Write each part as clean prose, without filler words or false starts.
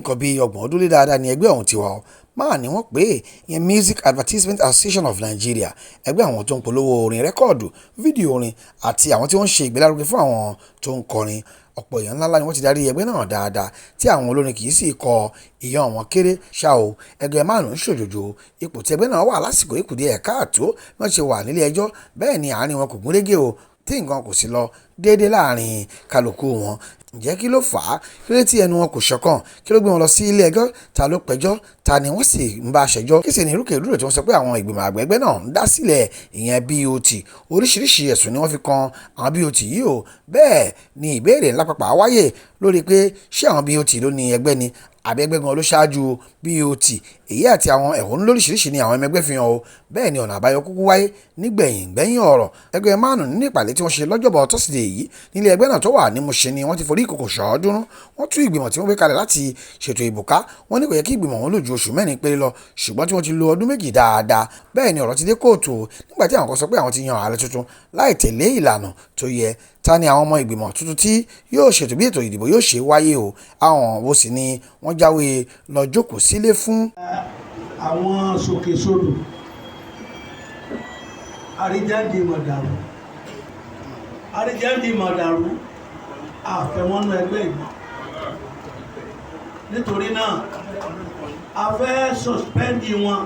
Nǹkan bíi 30 ọdún lé dáadáa ní ẹgbẹ́ ọ̀hún ti wà ọ́. MAN ni wọ́n pè é, ìyẹn Music Advertisement Association of Nigeria, ẹgbẹ́ àwọn tó ń polówó orin, rẹ́kọ̀dù, fídíò orin àti àwọn tí wọ́n ń ṣe ìgbélárugẹ fún àwọn tó ń kọrin. Ọ̀pọ̀ èèyàn ńláńlá ni wọ́n ti darí ẹgbẹ́ náà dáadáa, tí àwọn olórin kì í sì kọ ìyàn wọn kéré. Ṣá o, ẹgbẹ́ MAN ń ṣòjòjò. Ipò tí ẹgbẹ́ náà wà lásìkò yìí kù díẹ̀ káàtó bí wọ́n ṣe wà nílé ẹjọ́, bẹ́ẹ̀ ni àárín wọn kò gúnrégé o, tí nǹkan kò sì lọ déédé láàrin kálukú wọn. Ǹjẹ́ kí ló fà á? Kí ló dé tí ẹnu wọn kò ṣọ̀kan? Kí ló gbé wọn lọ sí ilé ẹjọ́? Ta ló pẹjọ́? Ta ni wọ́n sì ń bá ṣẹjọ́? Kí sì ni ìrúkèrúdò tí wọ́n sọ pé àwọn ìgbìmọ̀ àgbà ẹgbẹ́ náà ń dá sílẹ̀, ìyẹn BOT? Oríṣiríṣi ẹ̀sùn ni wọ́n fi kan àwọn BOT yìí o. Bẹ́ẹ̀ ni ìbéèrè ńlá pàápàá wáyé lórí pé ṣé àwọn BOT ló ní ẹgbẹ́ ni, àbí ẹgbẹ́ gan ló ṣáájú BOT? Èyí àti àwọn ẹ̀hónú lóríṣiríṣi ni àwọn ọmọ ẹgbẹ́ fi hàn o. Bẹ́ẹ̀ ni ọ̀nà àbáyọ kúkú wáyé nígbẹ̀yìn gbẹ́yìn ọ̀rọ̀. Ẹgbẹ́ MAN nínú ìpàdé tí wọ́n ṣe lọ́jọ́bọ̀ Tọ́sídẹ̀ẹ́ yìí nílé ẹgbẹ́ náà tó wà ní Mushin ni wọ́n ti forí ìkòkò ṣọ̀ọ́dúnrún. Wọ́n tú ìgbìmọ̀ tí wọ́n gbé kalẹ̀ láti ṣètò ìbò ká. Wọ́n ní kò yẹ kí ìgbìmọ̀ wọn lò ju oṣù 4 péré lọ, ṣùgbọ́n tí wọ́n ti lo ọdún 2 dáadáa. Bẹ́ẹ̀ ni ọ̀rọ̀ ti dé kóòtù nígbà tí àwọn kan sọ pé àwọn ti yan ààrẹ tuntun láì tẹ̀lé ìlànà tó yẹ. Ta ni àwọn ọmọ ìgbìmọ̀ tuntun tí yóò ṣètò bí ètò ìdìbò yóò ṣe wáyé o? Àwọn wo sì ni wọ́n jáwé lọ jókòó sílé fún? Àwọn sòkèsodò, àríjáde mọ̀dàrú, àríjáde mọ̀dàrú, àfẹ́wọ́nú ẹgbẹ́ ìgbà. Nítorí náà, a fẹ́ suspend wọn,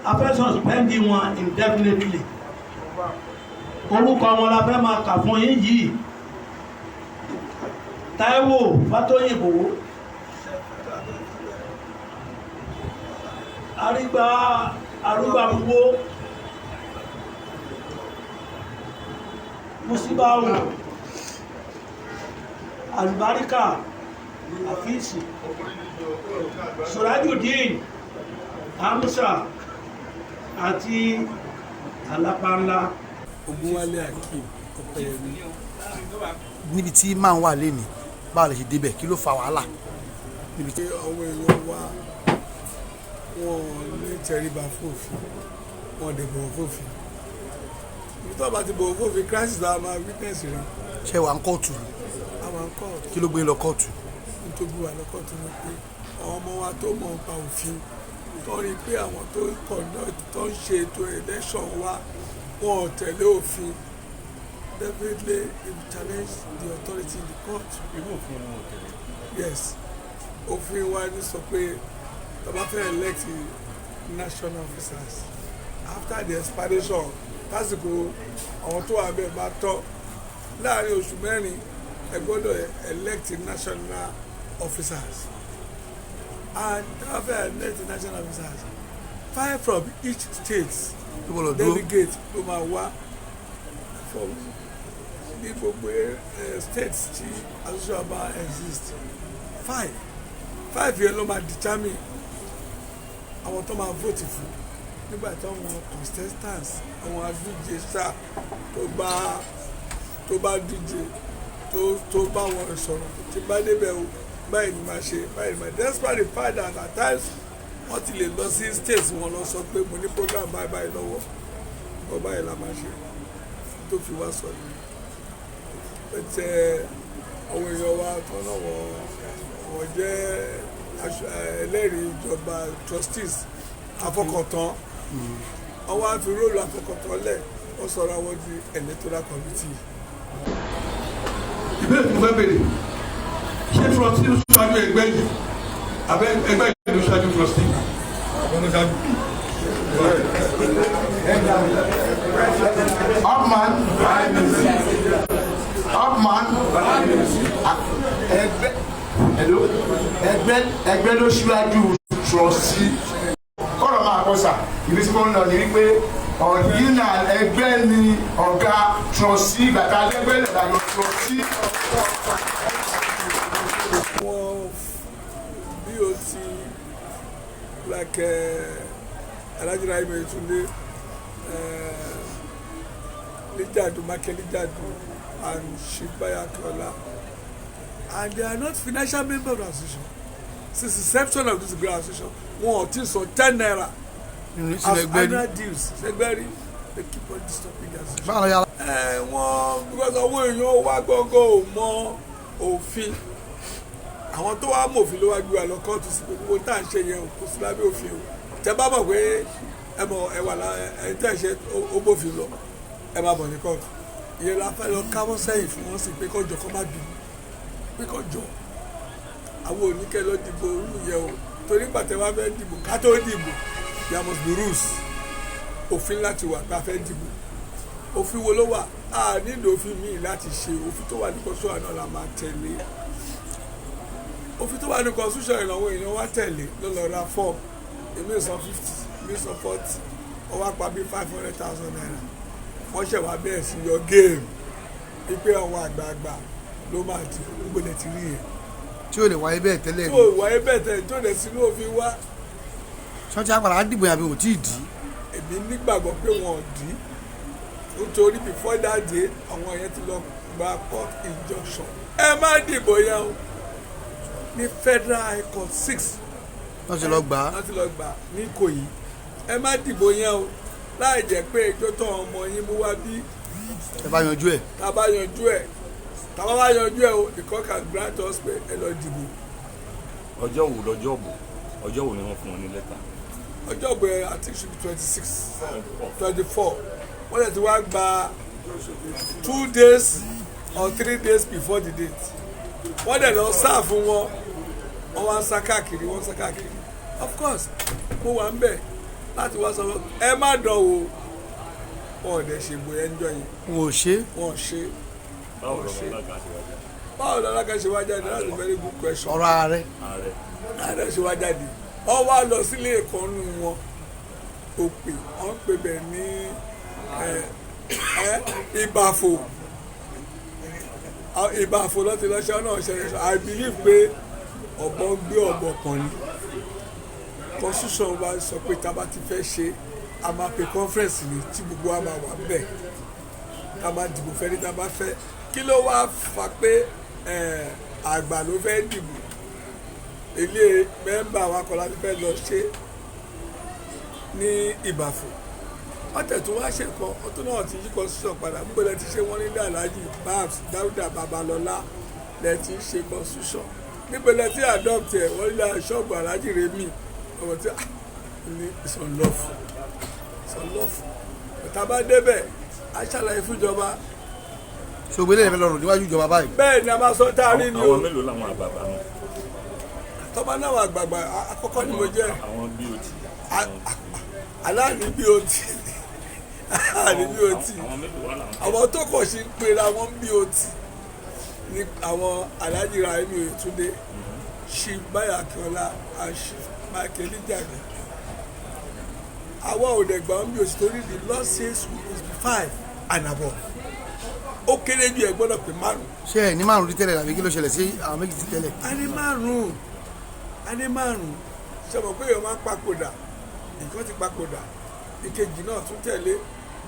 a fẹ́ suspend wọn indefinitely. Orúkọ wọn la fẹ́ máa kà fún yín yìí: Táíwò Fátóyìnbó, Arígbá Arúgbàmúwó, Musibau Alubarika, Afisi Surajudeen Amusa àti Alápánlá. Ogunwale Akeem Ọpẹ́yẹmí. Níbi tí MAN wà lénìí, báwo lè ṣe débẹ̀? Kí ló fa wàhálà níbi tí àwọn èèyàn wa, wọn ní tẹríba fòfin, wọn dẹ̀ bọ̀wọ̀ fòfin. Ibi tó bá ti bọ̀wọ̀ fòfin, crisis la máa witness rẹ̀. Ṣé wà ń kóòtù? Àwọn kóòtù. Kí ló gbé lọ kóòtù? Nítorí wà lọ kóòtù ni pé àwọn ọmọ wa tó mọ̀ nípa òfin, tó rí pé àwọn tó ń conduct, tó ń ṣe ètò election wa, wọn ò tẹ̀lé òfin. Definitely they will challenge the authority in the court. Irú òfin wọn ò tẹ̀lé? Yes, òfin wa ní sọ pé tó bá fẹ́ elect national officers, after the expiration, tásìkò àwọn tó wà bẹ́ẹ̀ bá tọ́, láàrin oṣù 4, ẹ gbọ́dọ̀ elect national officers. And tó bá fẹ́ elect national officers, 5 from each state delegate ló máa wá from ní gbogbo states tí association bá exist. 5 5 yẹn ló máa determine àwọn tó máa vote fún nígbà tí àwọn contestants, àwọn adíje sá, tó bá díje, tó bá wọn sọ̀rọ̀ tí bá débẹ̀ o, báyìí ni máa ṣe, báyìí ni máa. Despite the fact that at times wọ́n ti lè lọ sí states wọn lọ sọ pé mo ní program báyìí báyìí lọ́wọ́, nǹkan báyìí la máa ṣe, tó fi wá sọ ni. But àwọn èèyàn wa tó náà wọ́n jẹ́ ẹlẹ́rìí ìjọba, trustees, afọkàntán, wọ́n wá fi role afọkàntán lẹ̀, wọ́n sọ̀rọ̀ àwọn di electoral committee. Ìbéèrè tí mo fẹ́ béèrè: ṣé trustee ló ṣáájú ẹgbẹ́ yìí, àbẹ́ ẹgbẹ́ yìí ló ṣáájú trustee? Àwọn ló ṣáájú. Upman, Upman, ẹgbẹ́, hello, ẹgbẹ́, ẹgbẹ́ ló ṣíwájú trustee. Kọ́rọ̀ máa kọ́ sà, ibi tí mo ń lọ ni wípé ọ̀dínà ẹgbẹ́ ni ọ̀gá trustee, bàtà ẹgbẹ́ lè trustee. Wọ́n BOT like Alhaji Rahim Yetunde, Lijadu, Michael Lijadu and Shibaya Akinola, and they are not financial members of the association. Since inception of this great association, wọn ò tí sọ ₦10 as annual dues sẹgbẹ́rì. They keep on disturbing the association. Ẹ wọn, because àwọn èèyàn wa gbọ́ngàn ò mọ òfin. Àwọn tó wá mòfin ló wá gbé wa lọ kóòtù sí pé gbogbo tá à ń ṣe yẹn o, kò sí lábẹ́ òfin o. Tẹ bá mọ̀ pé ẹ mọ̀ ẹ wà lá ẹ tẹ́ ẹ ṣe ó bófin lọ, ẹ má bọ̀ ní kóòtù. Ìyẹn la fẹ́ lọ káwọ́ sẹ́yìn fún wọn sí pé kọjọ kọ́ má bínú, pé kọjọ àwọn oníkẹ́ lọ dìbò orú yẹn o, torí gbàtẹ́ wá fẹ́ dìbò, ká tó dìbò there must be rules, òfin láti wà pé a fẹ́ dìbò. Òfin wo ló wà? A nílò òfin míì láti ṣe. Òfin tó wà ní constitution náà la máa tẹ̀lé. Òfin tó wà ní constitution ìrànwọ́ èèyàn wá tẹ̀lé ló lọ ra form. Èmi san 50, èmi san 40, ó wá pa bí ₦500,000. Wọ́n ṣẹ̀ wá bẹ́ẹ̀ sí yọ game wípé àwọn àgbààgbà ló máa dìbò. Gbogbo ilẹ̀ ti rí yẹn. Tí ò lè wáyé bẹ́ẹ̀ tẹ́lẹ̀. Tí ò wáyé bẹ́ẹ̀ tẹ́lẹ̀, tó lè sínú òfin wá. Ṣọ́ọ́tì àpàrà á dìbò yàbí ò tí ì dì í? Èmi nígbàgbọ́ pé wọn ò dì í, nítorí before that day àwọn yẹn ti lọ gba court injunction, ẹ má dìbò yẹn o, ní Federal High Court 6. Wọ́n ti lọ gbà á. Wọ́n ti lọ gbà ní Ìkòyí, ẹ má dìbò yẹn o, láì jẹ́ pé ẹjọ́ tó ọmọ yín mú wá bí. Ẹ bá yanjú ẹ̀. Tá a bá yanjú ẹ̀, tá a bá yanjú ẹ̀ o, the court can grant us pé ẹ lọ dìbò. Ọjọ́ wo lọ́jọ́ bò? Ọjọ́ wo ni wọ́n fún wọn ní lẹ́tà? Ọjọ́ ọ̀gbẹ́, I think should be 26, 24. Wọ́n lè ti wá gba 2 days or 3 days before the date. Wọ́n dẹ̀ lọ sáà fún wọn, wọ́n wá ń sá káàkiri, wọ́n ń sá káàkiri. Of course mo wà ń bẹ̀ láti wá sọ ẹ má dán o. Wọn ò dẹ̀ ṣe ìbò yẹn jọ yẹn. Wọn ò ṣe. Wọn ò ṣe. Báwo lọ́mọ alága ṣe wá jáde? Báwo lọ́lága ṣe wá jáde? That's a very good question. Ọ̀rọ̀ ààrẹ. Ààrẹ. Ààrẹ ṣe wá jáde, wọ́n wá lọ sílé ìkànnù wọn, òpè wọ́n pè bẹ̀ ní ẹ ẹ Ìbàfò. Ìbàfò lọ́ti lọ́ṣẹ́ náà ṣẹlẹ̀. I believe pé ọ̀bọ ń gbé ọ̀bọ kan ni. Constitution wa sọ pé tá a bá ti fẹ́ ṣe, a máa pe conference ni tí gbogbo wa máa wà bẹ́ẹ̀, tá a máa dìbò fẹ́ ní tá a bá fẹ́. Kí ló wá fà pé àgbà ló fẹ́ dìbò? Ilé member wa kọ́ láti fẹ́ lọ ṣe ní Ìbàfò. Wọ́n tẹ̀tún wá ṣe kan ọtún náà ti yí constitution padà. Gbogbo ẹ̀ ti ṣe wọ́n ní Alhaji Babs Dáúdà Babalọ́lá lẹ ti ṣe constitution. Níbo lẹ ti adopt ẹ̀? Wọ́n ní ṣọ́ọ̀bù Alhaji Remi. Ọ̀rọ̀ tí ní it's unlawful, it's unlawful. Tá a bá débẹ̀, a ṣàlàyé fúnjọba. So gbélé ìfẹ́ lọ́rùn níwájú ìjọba báyìí? Bẹ́ẹ̀ ni, a máa sọ tá a rí ni o. Àwọn mélòó làwọn àgbààgbà náà? Tọ́ba náà wà àgbààgbà, àkọ́kọ́ ni mo jẹ́. Àwọn BOT. Aláàní BOT, aláàní BOT. Àwọn mélòó wà làwọn? Àwọn tó kọ̀ sí ń pera wọn BOT ní àwọn Alhaji Rahimi Oyetunde, Chief Bayo Akínọlá and Chief Michael Ijani. Àwa ò dẹ̀ gbà wọn BOT torí the law says we must be five and above. Ó kéré jù, ẹ gbọ́dọ̀ pé márùn. Ṣé ẹ ní márùn rí tẹ́lẹ̀ àbí kí ló ṣẹlẹ̀ sí àwọn méjì tí tẹ́lẹ̀? A ní márùn, a ní márùn. Ṣe mọ̀ pé èèyàn máa ń papòdà? Nǹkan ti papòdà, ìkejì náà tún tẹ̀lé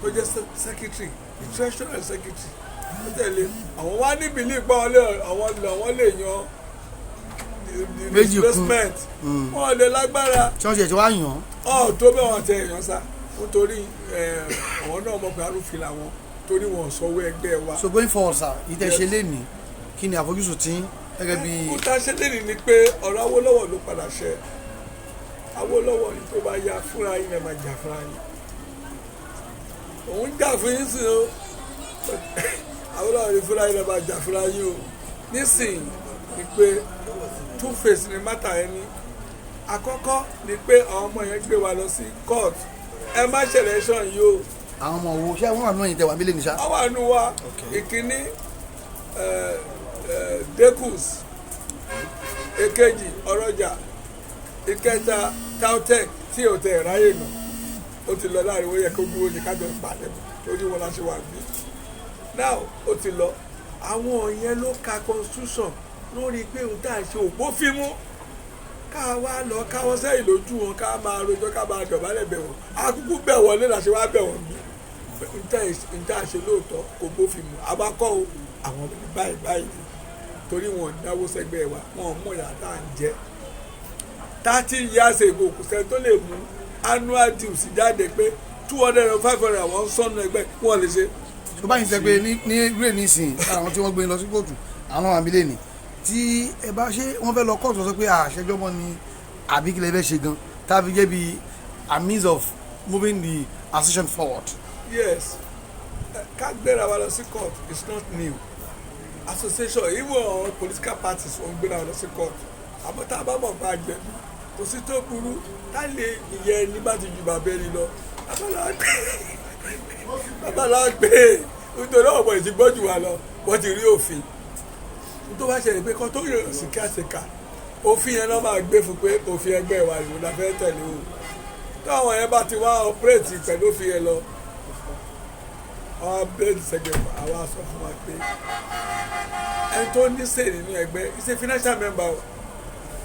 tó jẹ́ secretary, the treasurer and secretary tó tẹ̀lé. Àwọn wá ní belief pé àwọn làwọn lè yan the Méjì kún. replacement. Wọn lè lágbára. Ṣọ́ọ̀ṣì ẹ̀ tí wàá yàn án? Ọ̀ tó bẹ́ẹ̀, wọ́n tẹ èèyàn sá, nítorí àwọn náà mọ̀ pé arúfin làwọn, torí wọn ò sanwó ẹgbẹ́ wa. So going forward, sir, yìí tẹ́ ṣe lénìí, kí ni àfojúsùn tí gẹ́gẹ́ bí? Kó tá a ṣe lẹ́nu ni pé ọ̀rọ̀ Awólọ́wọ̀ ló padà ṣẹ. Awólọ́wọ̀ ni tó bá ya fúnra yín, ẹ máa jà fúnra yín. Òun jà fún yín sí o. Awólọ́wọ̀ ni fúnra yín, ẹ máa jà fúnra yín o. Nísìnyí ni pé two face ni matter yẹn ní. Àkọ́kọ́ ni pé àwọn ọmọ yẹn gbé wa lọ sí court, ẹ má ṣe election yìí o. Àwọn ọmọ wo? Ṣé wọ́n wà nínú ìtẹ̀wà mílẹ̀ nìṣá? Àwọn àánú wa. Ìkíní, Dekus. Èkejì, Ọ̀rọ̀jà. Ìkẹta, Tautech, tí ò tẹ̀ ráyè nà, ó ti lọ láàrin. Ó yẹ kó dúró ní kájọ ìpàdé torí wọn láṣẹ wà bí now ó ti lọ. Àwọn yẹn ló ka constitution lórí pé ohun tá à ń ṣe ò bófin mú. Ká wá lọ káwọ́ sẹ́yìn lójú wọn, ká máa rojọ́, ká máa dọ̀bálẹ̀ bẹ̀ wọ́n. Akúkú bẹ̀ wọ́n lé làṣẹ wá bẹ̀ wọ́n bí n tá ṣe lóòótọ́ kò bófin mu. Abakọ́ o, àwọn báyìí báyìí ni, torí wọn ò dáwó sẹ́gbẹ́ wa, wọn ò mú ìyá tá à ń jẹ 30 years ago. Kò sẹ́ni tó lè mú annual dues jáde pé 200 and 500 àwọn ń sọnù ẹgbẹ́ wọn lè ṣe. Tó báyìí sẹ pé ní rè nísìnyí, lára àwọn tí wọ́n gbé lọ sí kóòtù, àwọn àmì lè ní Tí ẹ bá ṣe, wọ́n fẹ́ lọ kóòtù sọ pé àṣẹjọ́ mọ́ ni, àbí kí lè fẹ́ ṣe gan tá a fi jẹ́ bí a means of moving the association forward? Yes, ká gbéra wa lọ sí court is not new. Association, even àwọn political parties, wọ́n gbéra wa lọ sí court. Àmọ́ tá a bá mọ̀ pé a jẹ̀bi, kò sí tó burú tá lè ìyẹn ẹni bá ti ju bàbá ẹni lọ, bàbá la gbé, nítorí ọ̀pọ̀ ìtì gbọ́ jù wá lọ, wọ́n ti rí òfin tó bá ṣẹlẹ̀ pé kọ́ tó yọ̀ sí caretaker, òfin yẹn náà máa gbé fún pé òfin ẹgbẹ́ wa ìwò la fẹ́ tẹ̀lé o. Táwọn yẹn bá ti wá operate pẹ̀lú òfin yẹn lọ, àwọn bẹ́ẹ̀dì sẹ́gbẹ̀ẹ́ àwa sọ fún wa pé ẹni tó ní sèé nínú ẹgbẹ́ is a financial member o.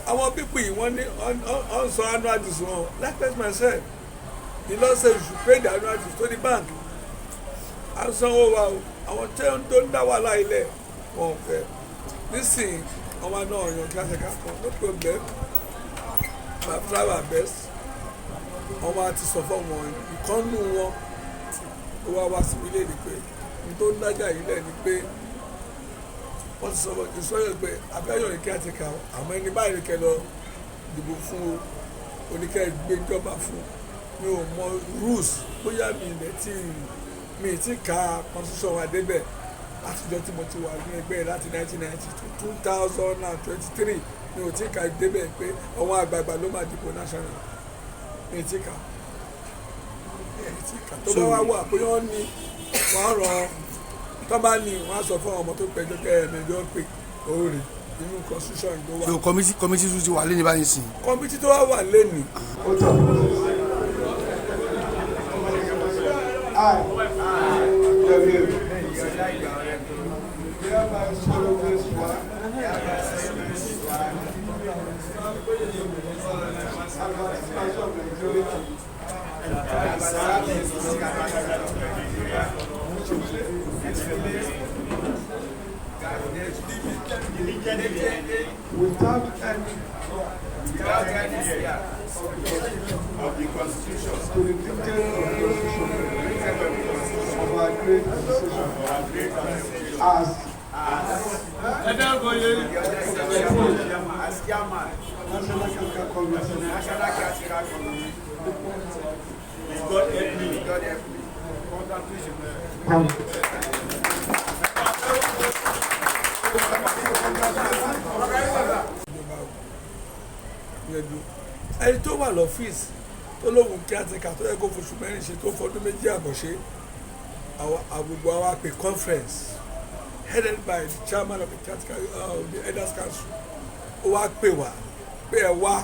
Àwọn people yìí, wọ́n ní ọ̀n sọ annual dues wọn. Likewise myself, the law says you should pay the annual dues to the bank. À ń sanwó wa o. Àwọn tó ń dá wàhálà ilẹ̀ wọn ò fẹ́ nísìnyí, ọmọ náà yan caretaker kan. No problem, I try my best. Wọ́n máa ti sọ fún wọn ìkànnù wọn ó wá wá síbi léde pé n tó ń dájà yìí lẹ̀ ni pé wọ́n ti sọ fún ìsọyọ̀ pé abẹ́yọ̀ ní caretaker, àmọ́ ẹni báyìí ní kẹ́ lọ dìbò fún o, oníkẹ́ gbéjọba fún. Mi ò mọ rules, bóyá mi ilẹ̀ tí mi ti ka constitution wa débẹ̀ látijọ́ tí mo ti wà ní ẹgbẹ́ láti 1990 to 2023. Mi ò tí ka débẹ̀ pé àwọn àgbààgbà ló máa dìbò national. Mi ti ka tó bá wá wà pé wọ́n ní wọ́n rọ tó bá ní wọ́n á sọ fún àwọn ọmọ tó pẹjọ́ kẹ́ ẹ̀mẹjọ pé òòrè inú constitution ló wà. So committee tún ti wà lẹ́ni báyìí sìn? Committee tó wà wà lẹ́nìí. Ó tọ̀. I, W, hereby solemnly swear Advertisement of Nigeria without any of the Constitution to the dictate of the Constitution of our great association as as chairman National Caretaker Committee. National Caretaker Committee. May God help me. God help me. Come. Ìjọba yẹn dúró. Ẹni tó wà lọ́fíìsì tó lóun caretaker tó yẹ kó foṣù 4 ṣe, tó fọdún 2.5 ṣe, àgbègbè àwa pè conference headed by the chairman of the caretaker, the elders council. Ó wá pè wá pé ẹ wá,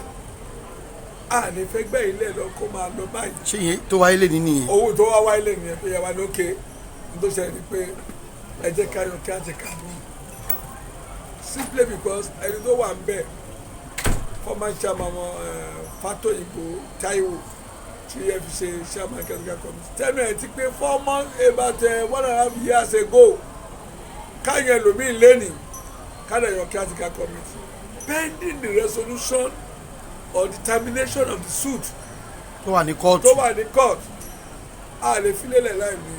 a lè fẹ́ gbẹ́ ilé lọ kó máa lọ báyìí. Ṣé ìyẹn tó wáyé lé ní nìyẹn? Owó tó wá wáyé lẹ́nu yẹn pé yẹ wá lókè ní tó ṣẹlẹ̀ ni pé ẹ jẹ́ ká yan caretaker mi, simply because ẹni tó wà ń bẹ̀, former chairman wọn, Fatoyinbo Taiwo, tí ẹ fi ṣe chairman caretaker committee tẹ́nu ẹ̀ ti pé 4 months, about 1.5 years ago. Káyọ̀ ẹlòmíì lẹ́nìí, káyọ̀ yan caretaker committee pending the resolution or determination of the suit tó wà ní kóòtù. Tó wà ní court. A lè fi lélẹ̀ láì ní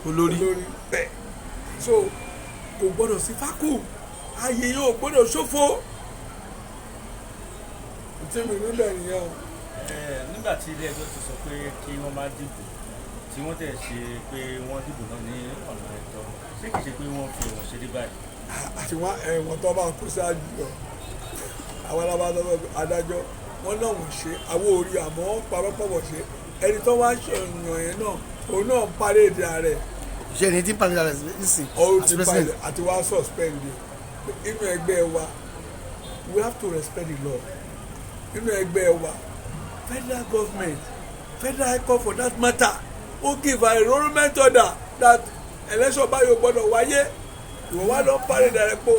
olórí. Olórí bẹ́ẹ̀. So kò gbọ́dọ̀ sí vacuum, ayé yóò gbọ́dọ̀ ṣòfò tí mi níbẹ̀ nìyẹn o. Nígbà tí ilé ẹjọ́ ti sọ pé kí wọ́n má dìbò, tí wọ́n tẹ̀ ṣe pé wọ́n dìbò náà ní ọ̀nà ẹ̀tọ́, ṣé kìí ṣe pé wọ́n fi ẹ̀wọ̀n ṣeré báyìí? Àti wọn ẹ̀wọ̀n tó bá kú ṣáájú lọ, àwọn alábàádọ́ adájọ́ wọn náà wọ́n ṣe àwọn orí, àmọ́ wọ́n parọ́ pọ̀ wọ́n ṣe. Ẹni tó wá ṣọ̀yàn yẹn náà, òun náà ń parí èdè ààrẹ. Ṣé ẹni tí ń pàdé rẹ̀ nísìn ọ̀hún as ti president? Parí àti wá suspend inú ẹgbẹ́ wa. We have to respect the law inú ẹgbẹ́ wa. Federal government, federal high court for that matter, ó give a enrolment order that election báyìí ò gbọ́dọ̀ wáyé. Ìwọ wá lọ parí rẹ̀ pé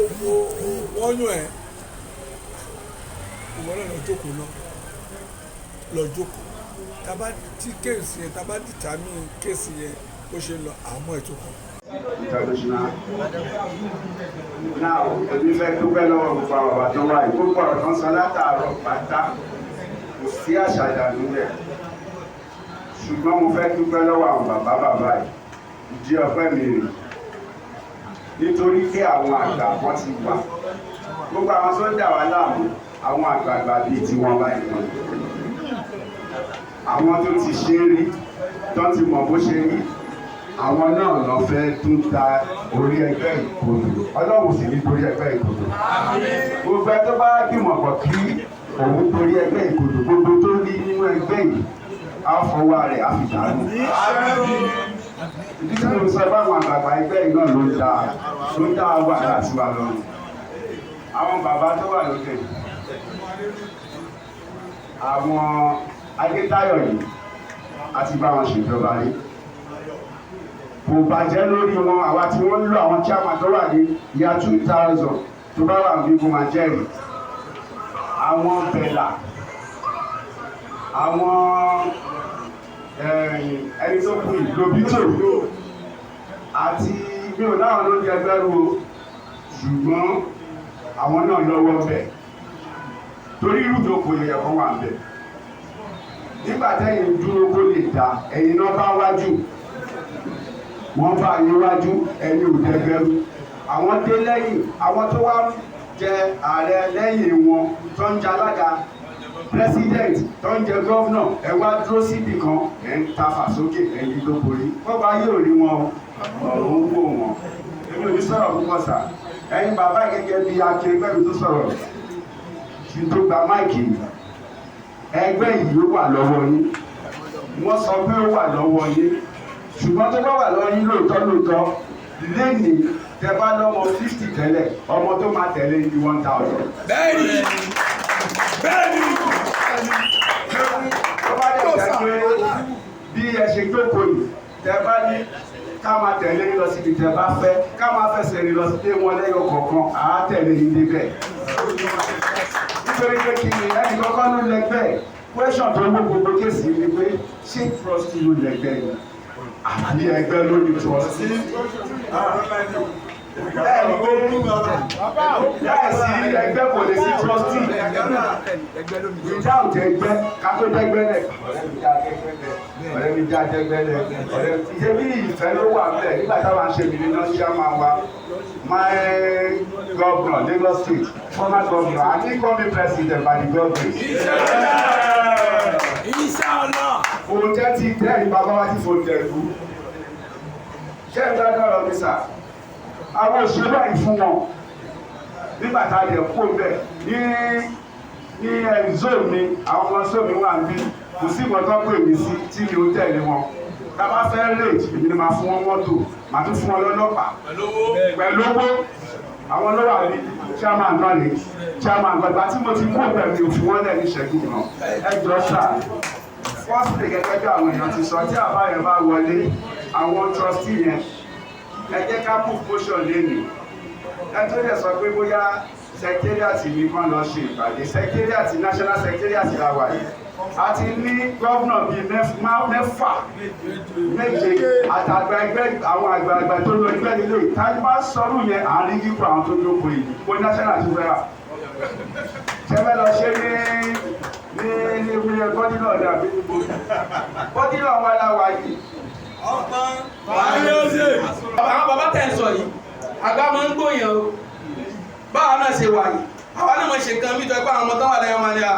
wọ́n yún ẹ̀, ìwọ náà lọ jókòó náà, lọ jókòó. Taba tí case yẹn, taba determine case yẹn bó ṣe lọ, àmọ́ ètò kan. International. Now, èmi fẹ́ dúpẹ́ lọ́wọ́ gbogbo àwọn bàbá tó wà yìí. Gbogbo ọ̀rọ̀ tó ń sọ látàárọ̀ pátá, kò sí àṣàjà nílẹ̀. Ṣùgbọ́n mo fẹ́ dúpẹ́ lọ́wọ́ àwọn bàbá bàbá yìí. Ìdí ọpẹ́ mi rè. Nítorí pé àwọn àgbà kan ti wà Gbogbo àwọn tó ń dà wá láàmú, àwọn àgbààgbà bíi tiwọn báyìí wọn, àwọn tó ti ṣe é rí, tó ti mọ̀ bó ṣe rí, àwọn náà lọ fẹ́ tún ta orí ẹgbẹ́ ìkodò. Ọlọ́run sì ní torí ẹgbẹ́ ìkodò. Gbogbo ẹ tó bá gbìmọ̀ pọ̀ kí òun torí ẹgbẹ́ ìkodò, gbogbo tó rí nínú ẹgbẹ́ yìí á fọwọ́ rẹ̀ á fi dànù. Ìdí tí mo sọ báwọn àgbààgbà ẹgbẹ́ yìí náà ló ń dá wàhálà sí wa lọ́rùn. Àwọn bàbá tó wà lókè, àwọn Adétáyọ̀ yìí, àti bá wọn ṣèjọba rí, kò bàjẹ́ lórí wọn. Àwa tí wọ́n ń lo àwọn chairman tó wà ní year 2000 tó bá wà ní kó máa jẹ́rìí, àwọn bẹ̀là, àwọn ẹni tó kù lobito àti mi ò láwọn ló ń jẹ ẹgbẹ́ ru o, ṣùgbọ́n àwọn náà lọ́wọ́ bẹ̀ torí irú ìjókòó yẹ kó wà bẹ̀. Nígbà tẹ́yìn dúró kó lè dá, ẹ̀yin náà bá wájú, wọ́n bá yín wájú, ẹ̀yin ò dẹgbẹ́rú. Àwọn dé lẹ́yìn, àwọn tó wá jẹ ààrẹ lẹ́yìn wọn, tó ń jẹ alága, president, tó ń jẹ governor, ẹ wá dúró síbì kan, ẹ̀ ń ta fà sókè, ẹ̀yin ló borí. Bọ́ba yóò rí wọn, ọ̀run ń wò wọ́n. Èmi ò ní sọ̀rọ̀ púpọ̀ sà. Ẹ̀yin bàbá, gẹ́gẹ́ bí akẹgbẹ́ mi tó sọ̀rọ̀ kí n tó gba mic yìí, ẹgbẹ́ yìí ó wà lọ́wọ́ yín. Wọ́n sọ pé ó wà lọ́wọ́ yín, ṣùgbọ́n tó bá wà lọ́wọ́ yín lóòótọ́ lóòótọ́, lẹ́nìí tẹ bá lọ́mọ 50 tẹ́lẹ̀, ọmọ tó máa tẹ̀lé ní 1000. Bẹ́ẹ̀ni, bẹ́ẹ̀ni. Tó bá dẹ̀ jẹ́ pé bí ẹ ṣe jókòó yìí, tẹ bá ní ká máa tẹ̀lé yín lọ síbi tẹ bá fẹ́, ká máa fẹsẹ̀ rìn lọ sí wọn lẹ́yọ kọ̀ọ̀kan, àá tẹ̀lé yín débẹ̀. Nítorí pé kí ni ẹnì kọ́kọ́ ló lẹ́gbẹ́? Question tó wó gbogbo case ni pé, ṣé trustee ló lẹ́gbẹ́ ni àbí ẹgbẹ́ ló ní trustee? Ẹni pé láìsí ẹgbẹ́ kò lè sí trustee. Without ẹgbẹ́, ká tó dẹ́gbẹ́ lẹ̀, ọ̀rẹ́ mi já dẹ́gbẹ́ lẹ̀, ọ̀rẹ́ ṣe bí ìfẹ́ ló wà bẹ́ẹ̀. Nígbà táwọn ṣe mí nínú chairman wa, my governor, Lagos State, former governor, and incoming president by the God grace. Inshallah. Oúnjẹ ti tẹ́ ìbàbá wa ti fòǹtẹ̀ lù. Ṣé ń dájọ́ ọ̀rọ̀ mi sà? Àwọn òṣèlú àyè fún wọn nígbà tá a lè kó bẹ́ẹ̀ ní zone mi, àwọn ọmọ zone mi wà ń bí. Kò sí ìwọ̀n tó pè mí sí tí mi ò tẹ̀lé wọn. Tá a bá fẹ́ raid, èmi ni màá fún wọn mọ́tò, màá tún fún wọn lọ́lọ́pàá pẹ̀lú owó. Àwọn ló wà ní chairman náà ní chairman gbàgbà tí mo ti kó bẹ́ẹ̀, mi ò fi wọ́n lẹ̀ ní ìṣẹ́gun náà. Ẹ jọ sà, firstly, gẹ́gẹ́ bí àwọn èèyàn ti sọ, tí àbá yẹn bá wọlé, àwọn trustee yẹn, ẹ jẹ́ ká move motion lẹ́nu. Ẹ tó lè sọ pé bóyá secretariat mi kan lọ ṣe ìpàdé, secretariat, national secretariat la wà yìí. A ti ní gómìnà bíi mẹ́fà, méje, àtàgbà ẹgbẹ́, àwọn àgbààgbà tó lọ ẹgbẹ́ nílé ìtajú bá sọ̀rọ̀ yẹn, àárín kíkọ àwọn tó jókòó yìí kó national ti fẹ́ rà. Ṣẹ́fẹ́ lọ ṣe ní bọ́dílọ̀ ní àbí bọ́dílọ̀ wa la wà yìí? Àwọn bàbá tẹ̀ ń sọ yìí, àgbà máa ń gbóyàn o. Báwa náà ṣe wà yìí, àwa náà máa ṣe nǹkan bí tó ẹgbẹ́ àwọn ọmọ tó wà lẹ́yìn ọmọ ní a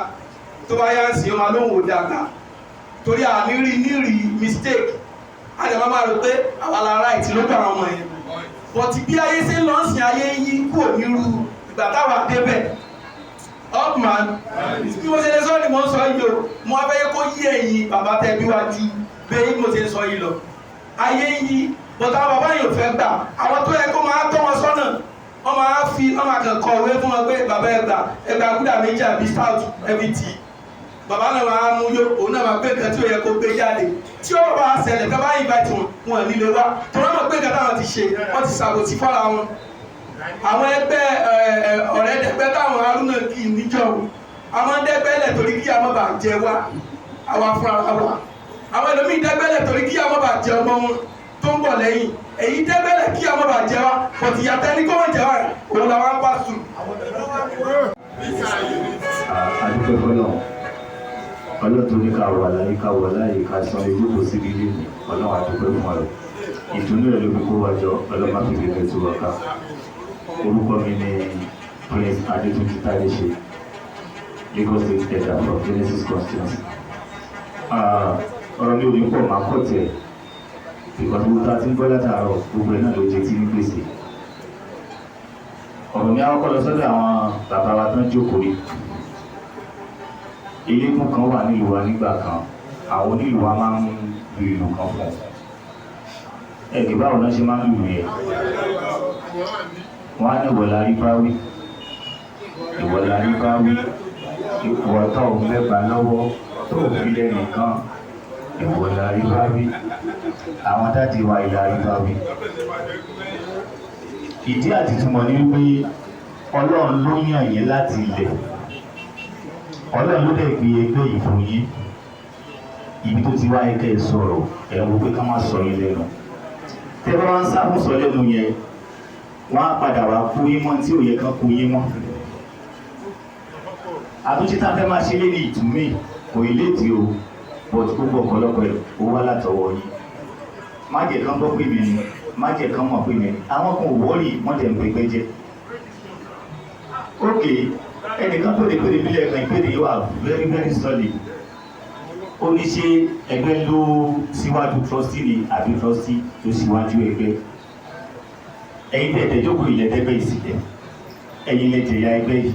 tó bá yá ń sìn, ọmọ lóhùn ò dàgbà torí àní rí nírì mistake, a lè máa rò pé àwa la right ló bá àwọn ọmọ yẹn. But bí ayé ṣe ń lọ sìn, ayé ń yí kúrò nírú ìgbà táwa débẹ̀. Upman, bí mo ṣe lè sọ ni mo ń sọ yìí o. Mo wá fẹ́ yẹ kó yí ẹ̀yin bàbá tẹ bí wá ju bẹ́ẹ̀ mo ṣe ń sọ yìí lọ. Ayé ń yí, but àwọn bàbá yìí ò fẹ́ gbà. Àwọn tó yẹ kó máa tọ́ wọn sọ́nà, wọ́n máa fi, wọ́n máa kàn kọ̀wé fún wọn pé bàbá, ẹgbà ẹgbà gúdà méjì àbí stout ẹbí tì í. Bàbá náà máa mú yó, òun náà máa gbé nǹkan tí ó yẹ kó gbé jáde. Tí ó bá ṣẹlẹ̀ tó bá invite wọn, wọn nílé wá tó wọ́n mọ̀ pé nǹkan táwọn ti ṣe, wọ́n ti ṣàbòsí fọ́ra wọn. Àwọn ẹgbẹ́ ọ̀rẹ́ dẹgbẹ́ táwọn Arúnà kì í níjọ́, àwọn dẹ́gbẹ́lẹ̀ torí kí a má bàa jẹ wá àwa fúnra wa. Àwọn ẹlòmíì dẹ́gbẹ́lẹ̀ torí kí a má bàa jẹ ọmọ wọn tó ń bọ̀ lẹ́yìn. Èyí dẹ́gbẹ́lẹ̀ kí a má bàa jẹ wá, but ìyàtọ̀ ẹni kó wọ́n jẹ wá, òun làwọn á bá sùn. Adúpẹ́ fọlọ́ Ọlọ́run tó ní ká wà láyé, ká wà láyé, ká san ìjókòó síbi ilé mi. Ọlọ́run, adúpẹ́ fún ọ. Ìdùnnú ẹ̀ ló fi kó wa jọ. Ọlọ́run má fi bíbẹ́ tó wa ká. Orúkọ mi ni Prince Adetunji Tadese, Lagos State Elder from Genesis constituency. Ọ̀rọ̀ mi ò ní pọ̀, máa kọ̀ tẹ̀ because gbogbo tá a ti ń gbọ́ látàárọ̀, gbogbo ẹ̀ náà ló jẹ tí ní gbèsè. Ọ̀rọ̀ mi á kọ́kọ́ lọ sọ́dọ̀ àwọn bàbá wa tó ń jókòó yìí. Eléégún kan wà nílùú wa nígbà kan, àwọn onílùú wa máa ń lu ìlù kan fún un. Ẹ̀ẹ́dì, báwo náà ṣe máa ń lù yẹn? Wọ́n á ní, "Ìwọ la rí bá wí, ìwọ la rí bá wí, ìwọ tó ò mẹ́ba lọ́wọ́ tó ò fi lẹ́nìkan, ìwọ la rí bá wí." Àwọn daddy wa, ìlà rí bá wí. Ìdí àti túmọ̀ ní wípé Ọlọ́run ló yàn yín láti ilẹ̀, Ọlọ́run ló dẹ̀ gbé ẹgbẹ́ yìí fún yín. Ibi tó ti wá ẹkẹ́ ẹ sọ̀rọ̀, ẹ̀ ń wo pé ká má sọ yín lẹ́nu. Tẹ́ bá wá ń sá fún sọ lẹ́nu yẹn, wọ́n á padà wá kú yín mọ́ tí ò yẹ kán kú yín mọ́. Àtúnṣe tá a fẹ́ máa ṣe lé ní ìtúmí kò ì léèdì o, but gbogbo ọ̀pọ̀lọpọ̀ ẹ̀ ó wá látọwọ́ yín. Má jẹ́ kán gbọ́ pé mi ni, má jẹ́ kán mọ̀ pé mi ni. Àwọn kan ò wọ́ọ̀rì, wọ́n dẹ̀ ń pẹpẹ jẹ́. Ok, ẹnìkan pèdè pèdè bílẹ̀ kan, ìpèdè yìí wà very very solid. Ó ní ṣe ẹgbẹ́ ló síwájú trustee ni àbí trustee ló síwájú ẹgbẹ́? Ẹ̀yin tẹ̀ tẹ̀ jókòó ilẹ̀ tẹ́gbẹ́ ìsìlẹ̀, ẹ̀yin lẹ jẹ̀yà ẹgbẹ́ yìí.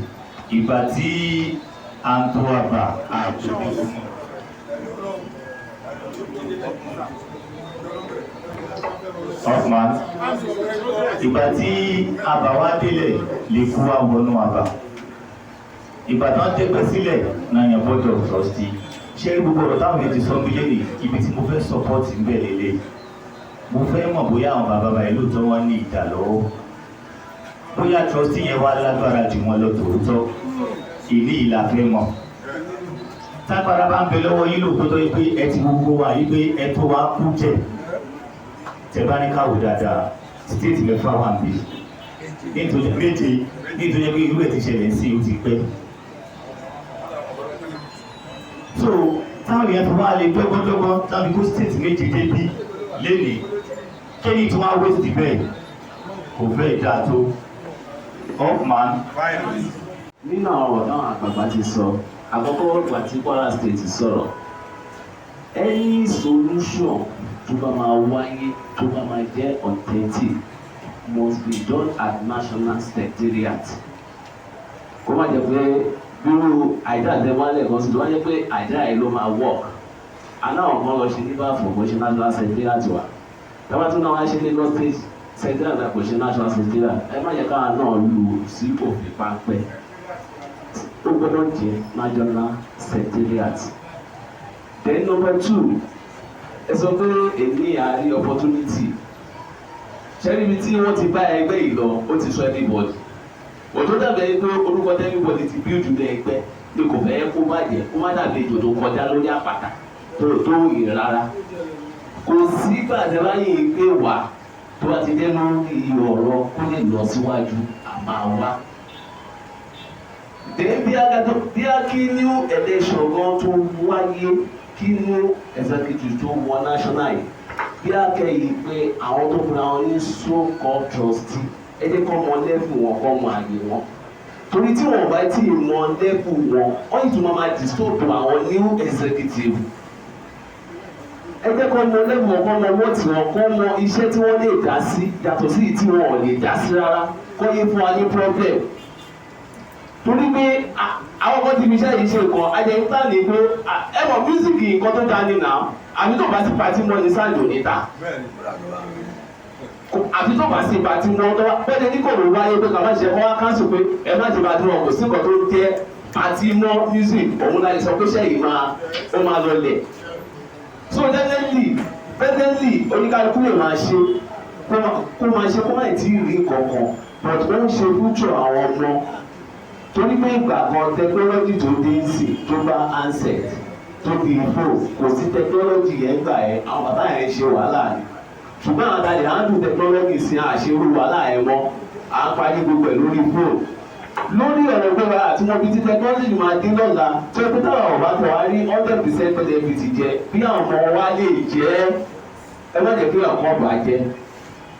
Ìgbà tí à ń tó àbà àjò. Hoffman, ìgbà tí àbà wa délẹ̀ lè kú wa wọnú àbà. Ìgbà tó ń tẹ́gbẹ́ sílẹ̀ náà yẹn, board of trustee. Ṣé gbogbo ọ̀rọ̀ táwọn èèyàn ti sọ mí lélẹ̀, ibi tí mo fẹ́ support ń bẹ̀ lélẹ̀, mo fẹ́ mọ̀ bóyá àwọn bàbá báyìí lóòótọ́ wọn ní ìdá lọ́wọ́, bóyá trustee yẹn wá lágbára jù wọn lọ tòótọ́. Ìní ìlà fẹ́ mọ̀ tágbára bá ń bẹ lọ́wọ́ yín lóòótọ́, tó yẹ pé ẹ ti gbogbo wa yí pé ẹ tó wa kú jẹ. Tẹ bá ní káwò dáadáa, state mẹ́fà wà níbí, nítorí méje, nítorí pé irú ẹ̀ ti ṣẹlẹ̀ sí i, ó ti pẹ́. So táwọn èèyàn fi wá lè dọ́gbọ́ndọ́gbọ́n táwọn kó state méje débi lénìí, kéyìí tí wọ́n á waste bẹ́ẹ̀ kò fẹ́ dáa tó. Hoffman. Nínú àwọn ọ̀rọ̀ táwọn àgbààgbà ti sọ, àkọ́kọ́ ìgbà tí Kwara State sọ̀rọ̀, any solution tó bá máa wáyé, tó bá máa jẹ́ authentic, must be done at national secretariat. Kó má jẹ́ pé bírú àìdá àtẹwálẹ̀ kan sí tó wá jẹ́ pé àìdá yẹn ló máa work. Aláwọ̀ kan lọ ṣe ní báfọ̀, kò ṣe national secretariat wa. Tábà tún náà wá ṣe Lagos State secretariat, kò ṣe national secretariat. Ẹ má jẹ́ káwa náà lù sí òfin páńpẹ́. Ó gbọ́dọ̀ jẹ́ national secretariat. Then number two, ẹ sọ pé èmi àárí opportunity ṣẹ́ni ibi tí wọ́n ti bá ẹgbẹ́ yìí lọ, ó ti sọ everybody wọ́n tó dàbí ẹni pé orúkọ tí everybody ti build ní ẹgbẹ́ ni kò fẹ́ kó bàjẹ́, kó má dàbí ejò tó kọjá lórí àpáta tó yìn rárá. Kò sí gbàdé báyìí pé wà tó bá ti dé lórí ọ̀rọ̀ kó lè lọ síwájú, àmà wá. Then bí a kí new election gan tó wáyé, kí new executive tó wọ national yìí, bí a kẹ́yìn pé àwọn tó fúnra wọn ní so called trustee, ẹ jẹ́ kọ́ mọ level wọn, kọ́ mọ àyè wọn, torí tí wọn bá tí ì mọ level wọn, wọ́n yìí tún máa disturb àwọn new executive. Ẹ jẹ́ kọ́ mọ level wọn, kọ́ mọ wọ́ọ̀tì wọn, kọ́ mọ iṣẹ́ tí wọ́n lè dá sí yàtọ̀ sí tí wọn ò lè dá sí rárá, kọ́ yé fún wa ní problem. Torí pé àwọn kan ti fi iṣẹ́ yìí ṣe nǹkan ajẹ́yìntà ní pé ẹ mọ̀ music, nǹkan tó dáa ní nà àbí tó bá sí party mọ́ ní sáàjò níta, àfi tó bá sí party mọ́ tó bá bẹ́ẹ̀ ní kò ló wáyé pé kàmá ṣe kọ́ wá cancel pé ẹ má ti party mọ́. Kò sí nǹkan tó jẹ́ party mọ́ music òun láti sọ pé iṣẹ́ yìí máa ó máa lọlẹ̀. So definitely, presently, oníkálukú lè máa ṣe kó máa ṣe, kó má tí ì rí kankan, but ó ń ṣe future àwọn ọmọ, torí pé ìgbà kan technology tó dé sí, tó bá handset, tó di phone, kò sí technology yẹn gbà ẹ. Àwọn bàbá yẹn ṣe wàhálà ni, ṣùgbọ́n àwọn àtàlẹ̀ handle technology sí àṣerú wàhálà yẹn mọ́. À ń parí gbogbo ẹ̀ lórí phone, lórí ọ̀rọ̀ pé àti wọn bí tí technology máa dín lọ́la, tó ẹgbẹ́ táwọn ọ̀bá tó wá rí 100% benefit jẹ bí àwọn ọmọ wa lè jẹ́. Ẹ má jẹ́ kí ọ̀kan bàjẹ́.